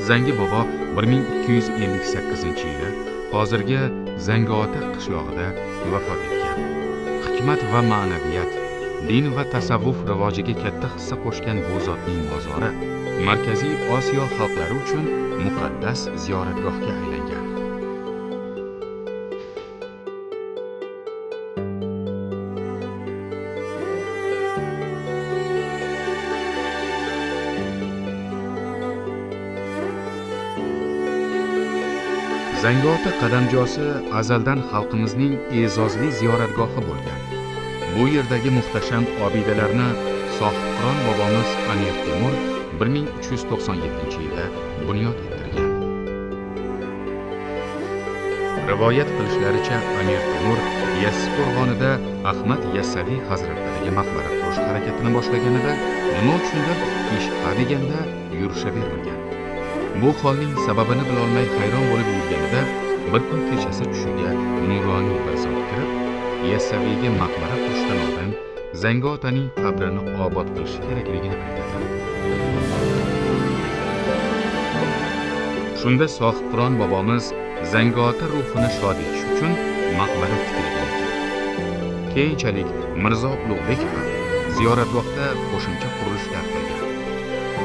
Zangi bobo 1258-yili hozirgi Zangiota qishlog'ida vafot etgan. Hikmat va ma'naviyat, din va tasavvuf rivojiga katta hissa qo'shgan bu zotning mozori Markaziy Osiyo xalqlari uchun muqaddas ziyoratgohga aylangan. Zangiota qadamjosi azaldan xalqimizning e'zozli ziyoratgohi bo'lgan. Bu yerdagi muhtasham obidalarni Sohibqiron bobomiz Amir Temur 1397-yilda bunyod ettirgan. Rivoyat qilishlaricha, Amir Temur Yassi qo'rg'onida Ahmad Yassaviy hazratlariga maqbara qurish harakatini boshlaganida nima uchundir ish ha deganda yurishavermagan. Bu holning sababini bilolmay hayron bo'lib yurganida bir kun kechasi tushiga nuroniy bir zot kirib, Yassaviyga maqbara qurishdan oldin Zangiotaning qabrini obod qilishi kerakligini aytadi. Shunda Sohibqiron bobomiz Zangiota ruhini shod etish uchun maqbara tiklagan ekan. Keyinchalik Mirzo Ulug'bek ham ziyoratgohda qo'shimcha qurilishlar qilgan.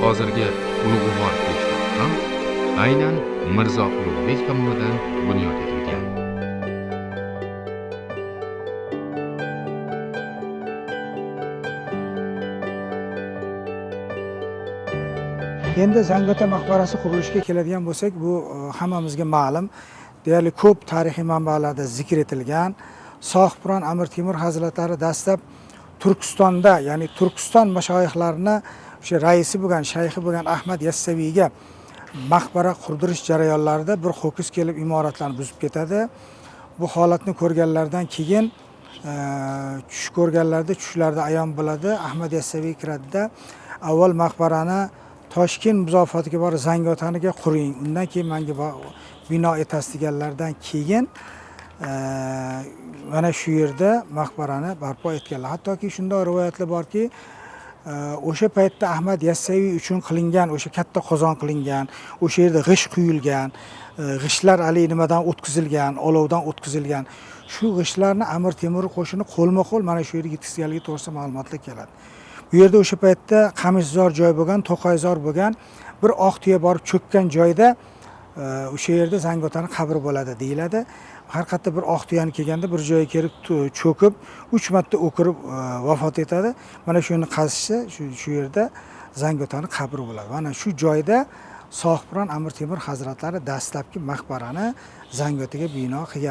Hozirgi Ulug'vor peshtoq ham aynan Mirzo Ulug'bek tomonidan bunyod etilgan. Endi Zangiota maqbarasi qurilishiga keladigan bo'lsak, bu hammamizga ma'lum, deyarli ko'p tarixiy manbalarda zikr etilgan. Sohibqiron Amir Temur hazratlari dastlab Turkistonda, ya'ni Turkiston mashoyixlarini o'sha raisi bo'lgan, shayxi bo'lgan Ahmad Yassaviyga maqbara qurdirish jarayonlarida bir ho'kiz kelib imoratlarni buzib ketadi. Bu holatni ko'rganlardan keyin tush ko'rganlarda tushlarda ayon bo'ladi. Ahmad Yassaviy kiradida avval maqbarani Toshkent muzofotiga borib Zangiotaniga quring, undan keyin menga bino etasiz deganlardan keyin mana shu yerda maqbarani barpo etganlar. Hattoki shunday rivoyatlar borki, o'sha paytda Ahmad Yassaviy uchun qilingan o'sha katta qozon qilingan, o'sha yerda g'isht quyilgan, g'ishtlar haligi nimadan o'tkazilgan, olovdan o'tkazilgan. Shu g'ishtlarni Amir Temur qo'shini qo'lma-qo'l mana shu yerga yetkazganligi to'g'risida ma'lumotlar keladi. Bu yerda o'sha paytda qamishzor joy bo'lgan, to'qayzor bo'lgan, bir oq tuya borib cho'kkan joyda o'sha yerda Zangiotani qabri bo'ladi deyiladi. Har qayerda bir oq tuyani kelganda bir joyga kelib cho'kib 3 marta o'kirib vafot etadi. Mana shuni qazishsa shu yerda Zangiotani qabri bo'ladi. Mana shu joyda Sohibqiron Amir Temur hazratlari dastlabki maqbarani Zangiotaga bino qilganlar.